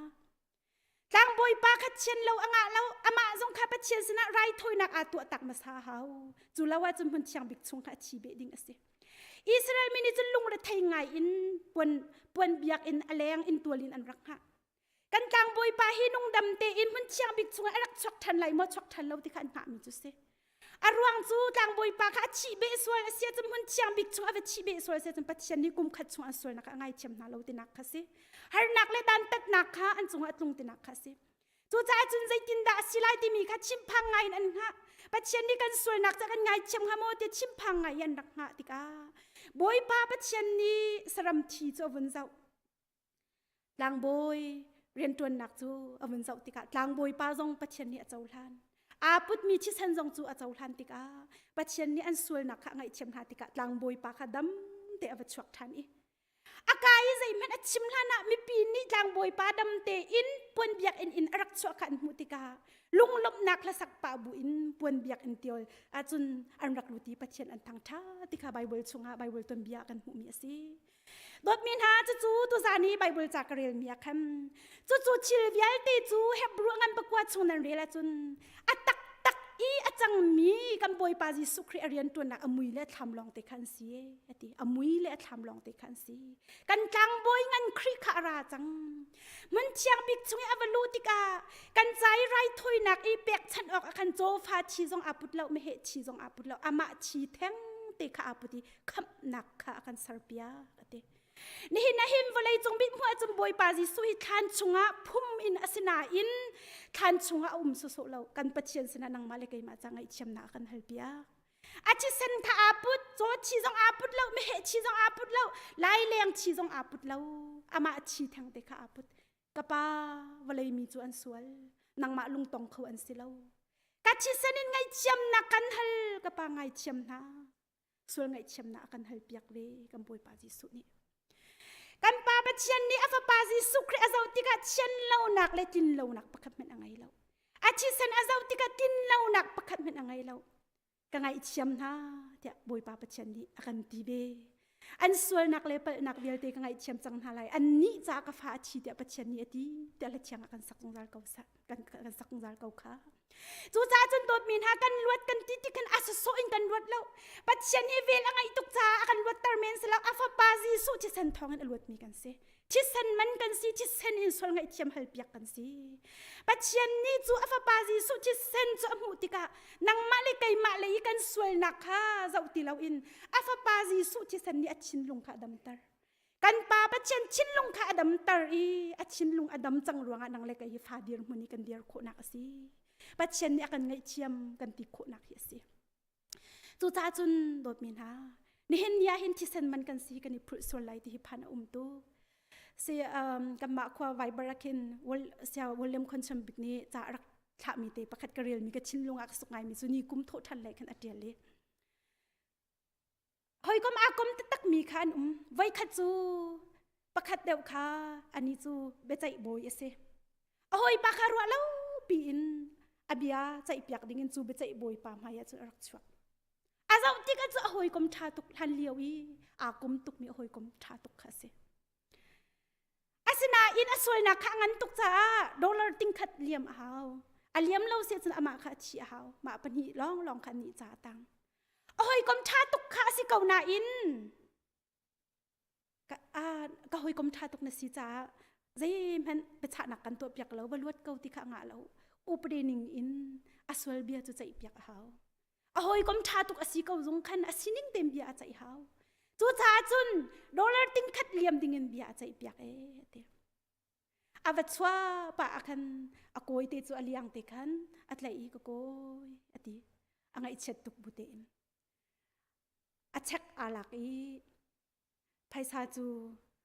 [SPEAKER 12] Tlangbawi pa kha thian lo a ngah lo amah zong kha Pathian sinah raithawinak aa tuah tak hmasa hau cu lo ahcun hmun thiang bik chung kha a thi beh ding a si Israel mi nih cun lungrethei ngai in puan puan biakinn a leng in tual in an rak hngah kan tlangbawi pa hi nungdam tein hmun thiang bik chungah a rak chuak ṭhan lai maw chuak ṭhan lo ti kha an hngahmi cu si A ruang cu tlangbawi pa kha a thih beh sual a si ahcun hmun thiang bik chung a va thih beh sual a si ahcun Pathian nih kum khat chung an sualnak a ngaithiam hna lo tinak kha si. Harnak le dantatnak kha an cungah a tlung tinak kha si. Cucaah cun zeitindah a si lai timi kha chimphang ngai in an hngah. Pathian nih kan sualnak cu kan ngaithiam hnga maw ti chimphang ngai in an rak hngah tikah Bawipa Pathian nih saram thi cu a vun zoh. Tlangbawi rianṭuannak cu a vun zoh tikah tlangbawi pa zong Pathian nih a cohlan. Aa putmi thisen zong cu a cohlan tikah Pathian nih an sualnak kha a ngaihthiam hna tikah tlangbawi pa kha dam te a va chuak ṭhan i a ka i zeihmanh a chim hlanah mipi nih tlangbawi pa dam tein puan biakinn in a rak chuah kha an hmuh tikah lunglawmhnak hlasak pah bu in puan biakinn tiol ahcun an rak lut i Pathian an thangṭhat ti kha Baibal chungah Baibal tuanbia kan hmuhmi a si. Dawtmi hna cucu tuzan i Baibal ca ka relmi ah khan cucu thil vialte cu Hebru ngan pakua chung nan rel ahcun a taktak i a cangmi kan Bawipa Jesuh Khrih a rianṭuannak a mui le a thlam lawng te kha an si a ti a mui le a thlam lawng te kha an si kan tlangbawi ngan Khrih kha a ra cang hmun thiang bik chung i a va luh tikah kan ca i raithawinak i pekchanh awk ah khan cawfa thi zong aa put lo meheh thi zong aa put lo amah thi theng te kha aa put i khamhnak kha a kan serpiak a ti. Nihin ah hin vawlei cung bik hmuh ahcun Bawipa Jesuh hi thlan chungah phum in a si nain thlan chungah a um sawsawh lo. Kan Pathian sinah nangmah le keimah ca ngaihthiamnak a kan halpiak. A thisen kha aa put, caw thi zong aa put lo, meheh thi zong aa put lo, laileng thi zong aa put lo. Amah thi theng te kha aa put. Ka pa, vawlei mi cu an sual. Nangmah lungtong kho an si lo. Ka thisen in ngaihthiamnak kan hal, ka pa ngaithiam hna. Sual ngaihthiamnak a kan halpiak ve kan Bawipa Jesuh nih. Kan Pa Pathian nih a Fapa Jesuh Khrih a zoh tikah thian lonak le tlin lonak pakhat hmanh a ngei lo. A thisen a zoh tikah tlin lonak pakhat hmanh a ngei lo. Ka ngaihthiam hna tiah Bawipa Pathian nih a kan ti ve. An sualnak le palhnak vialte ka ngaihthiam cang hna lai. Annih caah ka fa a thi tiah Pathian nih a ti tiah hlathiang ah kan sak zungzal ko sa kan kan sak zungzal ko kha. Cucaah cun dawtmi hna kan luat kan ti tik hin a sawsawh in kan luat lo. Pathian hi vel a ngeih tuk caah a kan luatter men si lo. A fapa Jesuh thisen thawngin a luatmi kan si. Thisen man kan si, thisen in sual ngaihthiam halpiak kan si. Pathian nih cu a fapa Jesuh thisen cu a hmuh tikah nangmah le keimah le i kan sualnak kha zoh ti loin a fapa Jesuh thisen nih a thinlung kha a damter. Kan pa Pathian thinlung kha a damter i a thinlung a dam cang ruangah nang le kei hi fa dirhmun i kan dir khawhnak a si. Pathian nih a kan ngaihthiam kan ti khawhnak hi a si. Cucaah cun dawtmi hna, nihin ni ah hin thisen man kan si kan i phulh sual lai ti hi phan a um tu. Si um, kanmah khua Viber ah khin sia William Khonchom bik nih ca a rak thlahmi te pakhat ka relmi ka thinlung ah ka suk ngaimi cu ni kum thawh ṭhan lei khan a ṭial i Hawikom aa kom taktakmi kha an um. Voikhat cu pakhat deuh kha ani cu biaceih bawi a si. A hawipa kha ruah lo piin a bia ceihpiak dingin cu biaceih bawipa hmai ah cun a rak chuak. A zoh tikah cu a hawikom ṭha tuk hlan lio i aa kom tukmi a hawikom ṭha tuk kha a si. Asinain a sualnak kha a ngan tuk caah dollar tingkhat liam a hau. A liam lo si cun amah kha a thi a hau. Mah pahnih lawnglawng kha nih ca a tang. A hawikom ṭha tuk kha a si ko nain ka, ka hawikom ṭha tuk na si caah zeihmanh biachahnak kan tuahpiak lo, va luat ko ti kha a ngah lo. Upade ning in a sual bia cu ceihpiak a hau. A hawikom ṭha tuk a si ko zung khan a sining tein bia a ceih hau. Cucaah cun dollar tingkhat liam dingin bia a ceihpiak ee a ti. A va chuah pah ah khan a kawi te cu a liang te khan a tlaih i ka kawi a ti. A ngaihchiat tuk bu tein. A chek aa lak i phaisa cu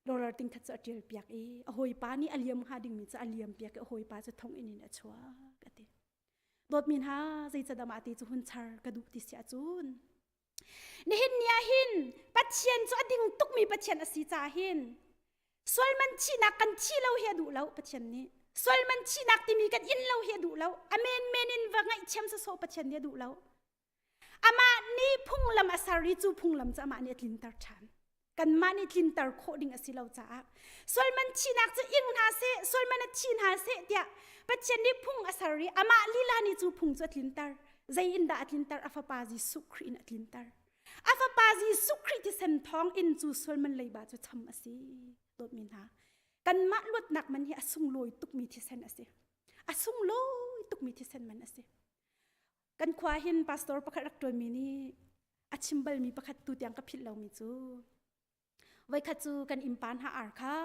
[SPEAKER 12] dollar ting khat cu a ṭial piak i a hawipa nih a liam hnga dingmi cu a liam piak i a hawipa cu thonginn in a chuak a ti. Dawtmi hna zeicadah mah ti cu hun char ka duh ti si ahcun nihin ni ah hin Pathian cu a ding tukmi Pathian a si caah hin sualman thihnak kan thi lo hi a duh lo Pathian nih sualman thihnak timi kan in lo hi a duh lo a menmen in va ngaihthiam sawsawh Pathian nih a duh lo Amah nih phunglam a ser i cu phunglam cu amah nih a tlinter ṭhan. Kanmah nih tlinter khawh ding a si lo caah sualman thihnak cu ing hna seh, sualman a thi hna seh tiah Pathian nih phung a ser i amah lila nih cu phung cu a tlinter. Zei in dah a tlinter? A fapa Jesuh Khrih in a tlinter. A fapa Jesuh Khrih thisen thawng in cu sualman leiba cu cham a si. Dawtmi hna, kanmah luatnak man hi a sunglawi tukmi thisen a si. A sunglawi tukmi thisen man a si. Kan khua hin pastor pakhat rak ṭuanmi nih a chim balmi pakhat tu tiang ka philh lomi cu voikhat cu kan innpa hna ar kha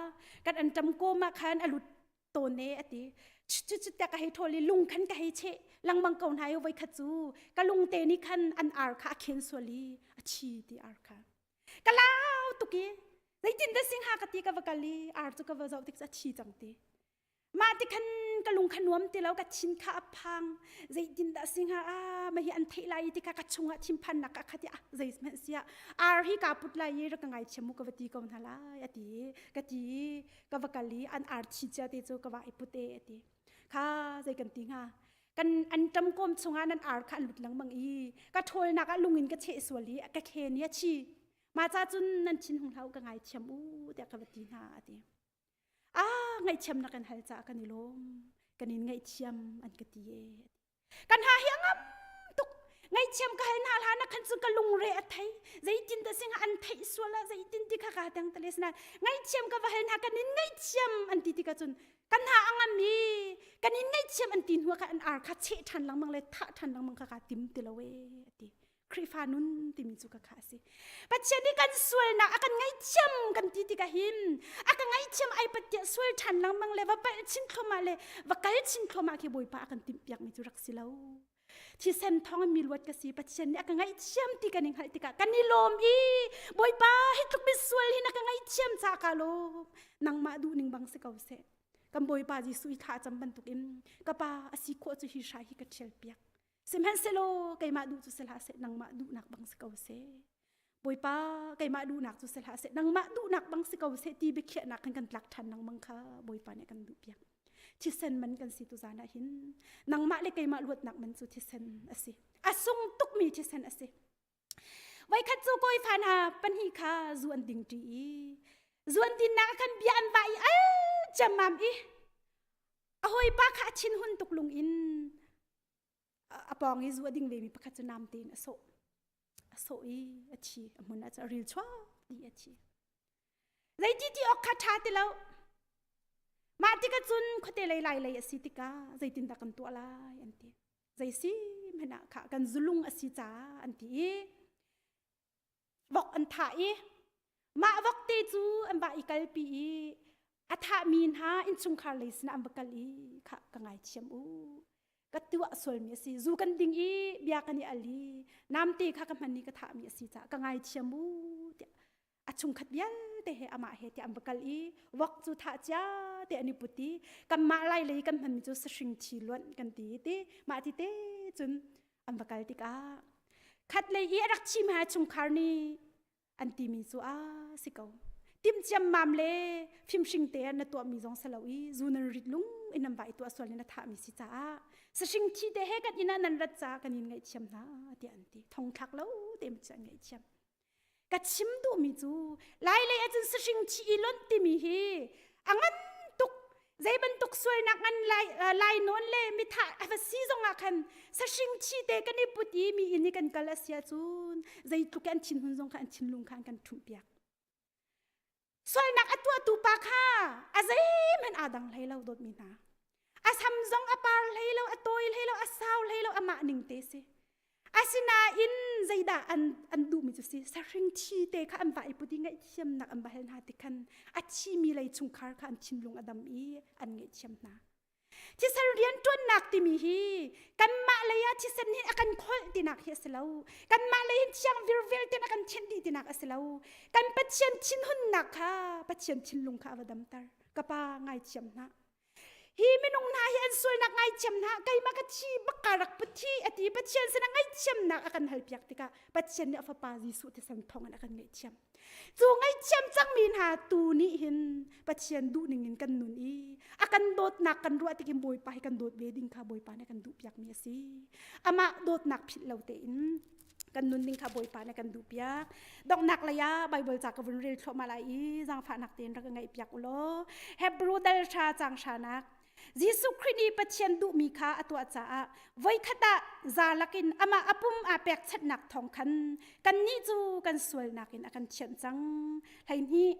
[SPEAKER 12] kan an ṭam kawm ah khan a lut tawn e a ti. Cu cu tiah ka hei ṭhawl i lung khan ka hei cheh lengmang ko hna i voikhat cu ka lungte nih khan an ar kha a khen sual i a thi ti ar kha. Ka lau tuk i zeitin dah singha ka ti ka va kal i ar cu ka va zoh tik cu a thi cang ti. Mah ti khan ka lung kha nuam ti lo, ka thin kha a phang. Zeitin dah si hnga? Ah, mah hi an theih lai ti kha ka chungah thinphannak a khat i ah zei hmanh si ah ar hi kaa put lai i rak ka ngaithiam mu ka va ti ko hna lai a ti i ka ti i ka va kal i an ar thi cia te cu ka va i put e a ti. Kha zei kan ti hnga? Kan an ṭam kawm chungah nan ar kha an lut lengmang i ka ṭhawlnak ah lung in ka cheh sual i ka khen i a thi. Mah ca cun nan thin hung hlah u ka ngaithiam u tiah ka va ti hna a ti. Ah, ngaihthiam na kan hal caah kan i lawm. Kan in ngaihthiam an ka ti e. Kan ha hi a ngam tuk. Ngaihthiam ka hal hna hlan ah khan cun ka lungre a thei. Zeitin dah sing an theih sual ah zeitin ti kha ka teng tale sinain ngaihthiam ka va hal hna kan in ngaihthiam an ti tikah cun kan ha a ngam i kan in ngaihthiam an ti hnu ah khan an ar kha cheh ṭhan lengmang le thah ṭhan lengmang kha kaa tim ti lo e a ti. Khrihfa nun timi cu ka kha a si. Pathian nih kan sualnak a kan ngaihthiam kan ti tikah hin a ka ngaihthiam ai pat tiah sual ṭhan lengmang le va palh chin thluahmah le va kal chin thluahmah khi Bawipa a kan timhpiakmi cu rak si lo. Thisen thawng in mi luat ka si Pathian nih a ka ngaihthiam ti kan i hngalh tikah kan i lawm i Bawipa hi tluk misual hi na ka ngaihthiam caah ka lawm. Nangmah duhning bang si ko seh. Kan Bawipa Jesuh i thla a cam bantukin ka pa a si khawh cu hi hrai hi ka ṭhial piak. Sihmanhsehlaw keimah duh cu si hlah seh, nangmah duhnak bang si ko seh. Bawipa, keimah duhnak cu si hlah seh, nangmah duhnak bang si ko seh ti biakhiahnak kan kan tlak ṭhan lengmang kha Bawipa nih a kan duhpiak. Thisen man kan si tuzan ah hin nangmah le keimah luatnak man cu thisen a si. A sung tukmi thisen a si. Voikhat cu kawifa hna pahnih kha zu an ding ṭi i zu an dinnak ah khan bia an vah i al ciammam i a hawipa kha a thinhun tuk lung in a pawng i zu a ding vemi pakhat cu nam tein a sawh a sawh i a thi a hmun ah cun a ril chuak dih a thi zeiti ti awk kha ṭha ti lo mah tikah cun khuate lei lai lei a si tikah zeitindah kan tuah lai an ti zei si hmanh ah kha kan zulung a si caah an ti i vok an thah i mah vok te cu an va i kalpi i a thahmi hna innchungkhar lei sinah an va kal i kha ka ngaithiam u ka tuah sualmi a si zu kan ding i bia kan i al i namte kha ka hman i ka thahmi a si caah ka ngaithiam u tiah a chungkhat vialte he amah he tiah an va kal i vok cu thah cia te an i put i kanmah lai lei kan hmanmi cu sahring thi luanh kan ti ti mah ti te cun an va kal tikah khat lei i a rak chim ha chungkhar nih an timi cu a si ko timciam mam le fimhring te na tuahmi zong si lo i zu nan rit lung in nan vai tuah sual in na thahmi si caah sahring thi te he kan inn ah nan rat caah kan in ngaihthiam hna tiah an ti thong thlak lo te cu an ngaihthiam Ka chim duhmi cu lai lei ahcun sahring thi i lonh timi hi a ngan tuk zei bantuk sualnak ngan lai lai nawn le mithah a va si zong ah khan sahring thi te kan i put i mi inn i kan kal a si ahcun zeitluk an thinhun zong kha an thinlung kha an kan ṭhumh piak. Sualnak a tuahtu pa kha a zeihmanh aa dang hlei lo dawtmi hna. A sam zong a par hlei lo, a tawi hlei lo, a sau hlei lo, amah ning te si. Asinain zeidah an, an duhmi cu si? sahring thi te kha an va i put i ngaihthiamnak an va hal hna ti khan a thimi lei chungkhar kha an thinlung a dam i an ngaihthiam hna. Thisen rianṭuannak timi hi kanmah lei ah thisen hin a kan kholh tinak hi a si lo. Kanmah lei hin thiang virvel ten a kan thianh dih tinak a si lo. Kan Pathian thinhunnak kha Pathian thinlung kha a va damter. Ka pa ngaithiam hna. Hi minung hna hi an sualnak ngaithiam hna. Keimah ka thi bak ka rak put hi a ti. Pathian sinah ngaihthiamnak a kan halpiak tikah Pathian nih a fapa Jesuh thisen thawngin a kan ngaihthiam. Cu ngaihthiam cangmi hna tu nih hin Pathian duhning in kan nun i a kan dawtnak kan ruah tik in Bawipa hi kan dawt ve ding kha Bawipa nih kan duhpiakmi a si. Amah dawtnak philh lo tein kan nun ding kha Bawipa nih kan duhpiak. Donghnak lei ah Bible ca ka vun rel thluahmah lai i zaangfahnak tein rak ka ngaihpiak u law Hebrew dal hra cang hranak Jesuh Khrih nih Pathian duhmi kha a tuah caah voikhat ah za lakin amah a pum aa pekchanhnak thawng khan kannih cu kan sualnak in a kan thianh cang. 12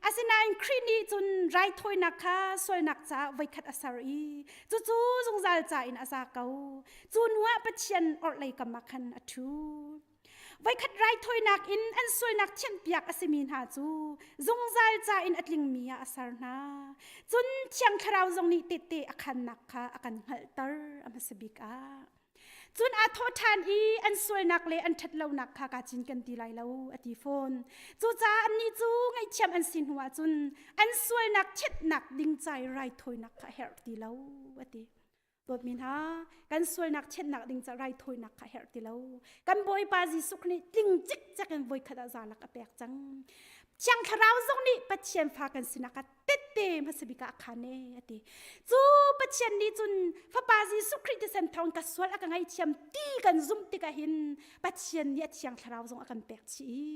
[SPEAKER 12] Asinain Khrih nih cun raithawinak kha sualnak caah voikhat a ser i cucu zungzal ca in a za ko. Cu hnuah Pathian orhlei kam ah khan a ṭhu. Voikhat raithawinak in an sualnak thianhpiak a simi hna cu zungzal ca in a tlingmi ah a ser hna. Cun Thiang Thlarau zong nih tehte a khannak kha a kan hngalhter a hmasa bik ah. Cun aa thawh ṭhan i an sualnak le an ṭhatlonak kha kaa cinken ti lai lo a ti fawn. Cucaah annih cu ngaihthiam an si hnuah cun an sualnak thianhnak ding ca i raithawinak kha a herh ti lo a ti. Dawtmi hna, kan sualnak thianhnak ding ca raithawinak kha herh ti lo. Kan Bawipa Jesuh nih tling cikcek in voikhat ah zalak a pek cang. Thiang Thlarau zong nih Pathian fa kan sinak ah tette hmasa bik ah a khan e a ti. Cu Pathian nih cun Fapa Jesuh Khrih thisen thawng ka sual a ka ngaihthiam ti kan zumh tikah hin Pathian nih a Thiang Thlarau zong a kan pek chih i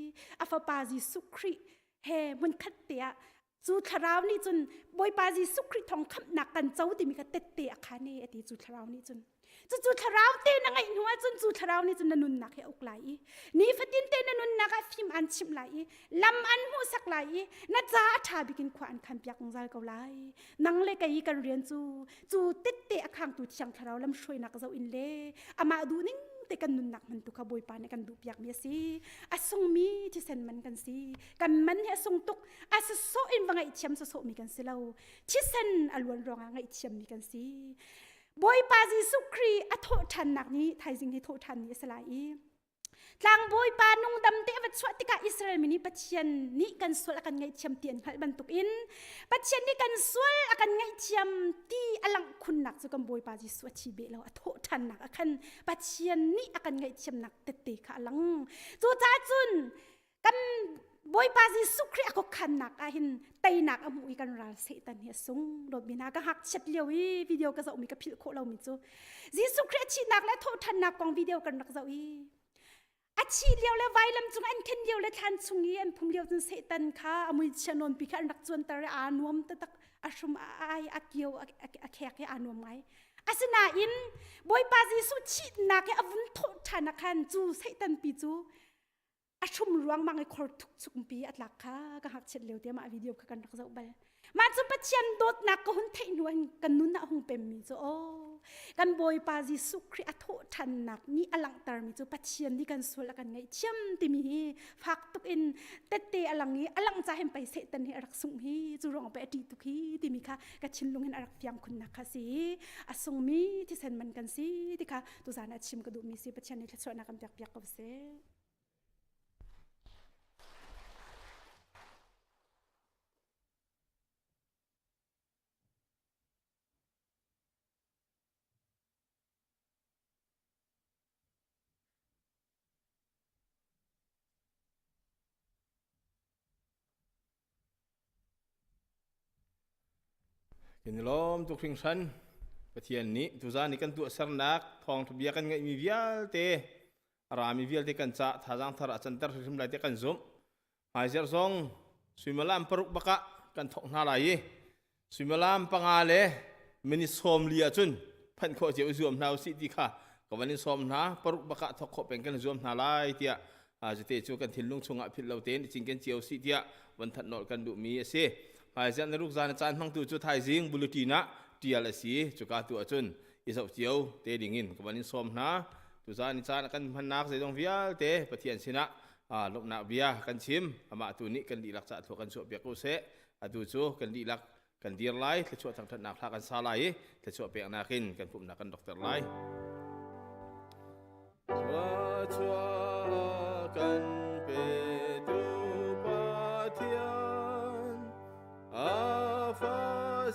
[SPEAKER 12] a Fapa Jesuh Khrih he hmunkhat te ah Cu thlarau nih cun Bawipa Jesuh Khrih thawng khamhnak kan co timi kha tette a khan e a ti cu thlarau nih cun. Cucu thlarau te na ngeih hnu ahcun cu thlarau nih cun na nunnak hi a uk lai i nifatin te na nunnak ah fim an chimh lai i lam an hmuhsak lai i na ca a ṭha bik in khua an khan piak zungzal ko lai. Nang le kei kan rian cu cu tette a khangtu thiang thlarau lamhruainak zoh in le amah duhning te kan nunnak hman tu kha Bawipa nih kan duhpiakmi a si. A sungmi thisen man kan si. Kan man hi a sung tuk. A sawsawh in va ngaihthiam sawsawhmi kan si lo. Thisen a luan ruangah ngaihthiammi kan si. Bawipa Jesuh Khrih a thawh ṭhannak nih thaizing hi thawh ṭhan ni a si lai i tlangbawipa nungdam te a va chuah tikah Israel mi nih Pathian nih kan sual a kan ngaihthiam ti an hngalh bantukin Pathian nih kan sual a kan ngaihthiam ti a langh khunnak cu kan Bawipa Jesuh a thi beh lo a thawh ṭhannak a khan Pathian nih a kan ngaihthiamnak tette kha a lang. Cucaah cun kan Bawipa Jesuh Khrih a khuakhannak ah hin teinak a hmuh i kan ral Satan hi a sung dawtmi hna ka ngakchiat lio i video ka zohmi ka philh khawh lomi cu Jesuh Khrih a thihnak le a thawhṭhannak kong video kan rak zoh i a thih lio le vailam cung an khen lio le thlan chung i an phum lio cun Satan kha a muichia nawnpi kha an rak cuanter i aa nuam taktak a hrum a ai a kio a khek i aa nuam ngai asinain Bawipa Jesuh thihnak i a vun thawh ṭhan ah khan cu Satan pi cu a hrum ruangmang i khor thuk chungpi a tlak kha ka ngakchiat lio te mah video kha kan rak zoh bal mah cu Pathian dawtnak ka hun theih hnu in kan nun ah hung pemmi cu aw kan Bawipa Jesuh Khrih a thawh ṭhannak nih a langhtermi cu Pathian nih kan sual a kan ngaihthiam timi hi fak tuk in tette a lang i a lang ca hin pei Satan hi a rak sungh hi cu ruang pei a ṭih tuk hi timi kha ka thinlung hin a rak fiang khunnak kha si a sungmi thisen man kan si ti kha tuzan ah chim ka duhmi si Pathian nih thluachuahnak kan pek piak ko seh.
[SPEAKER 11] Kan i lawm tuk hringhran. Pathian nih tuzaan i kan tuahsernak thawngṭha bia kan ngeihmi vialte a rami vialte kan cah thazaang thar a canter hrimhrim lai tiah kan zumh. Hmaizarh zong suimilam paruk bakah kan thawk hna lai i suimilam panga le minute 40 ahcun phanh khawh cio i zuam hna usih ti kha ka van in sawm hna paruk bakah thawk khawh peng kan zuam hna lai tiah Zute cu kan thinlung chungah philh lo tein i cinken cio sih tiah von thanh nolh kan duhmi a si. Hmaiziah na rukzan a caan hmangtu cu thaizing bulletin ah tial a si. Cuka tu ahcun i zoh cio te dingin ka van in sawm hna. Tuzaan i caan a kan hmannak zeizong vialte Pathian sinah Lawmhnak bia kan chim. Amah tu nih kan dihlak ca thluak kan chuah piak ko seh. Atu cu kan dihlak kan dir lai, thluachuah thangṭhatnak hla kan sa lai i thluachuah peknak in kan pumhnak kan dokter lai. Thluachuah kan petu Pathian, a fa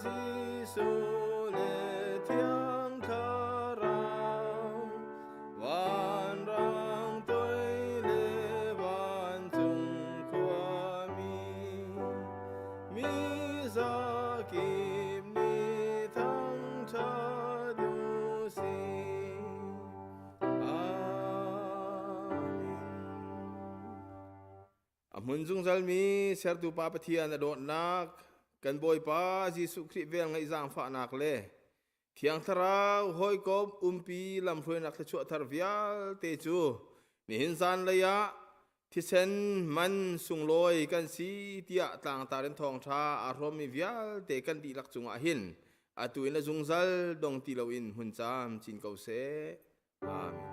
[SPEAKER 11] Jesuh le Thiang Thlarau, vanrang toi le vancung khuami, mi zakip nih thangṭhat u sih. A hmun zungzalmi sertu Pa Pathian a dawtnak, kan Bawipa Jesuh Khrih vel ngaih zaangfahnak le Thiang Thlarau hawikom umpi lamhruainak thluachuah thar vialte cu nihin zanlei ah thisen man sunglawi kan si tiah tlangtar in thawngṭha aa hrawmmi vialte kan dihlak cungah hin atu in a zungzal dong ti loin hmun caam cin ko seh. Amen.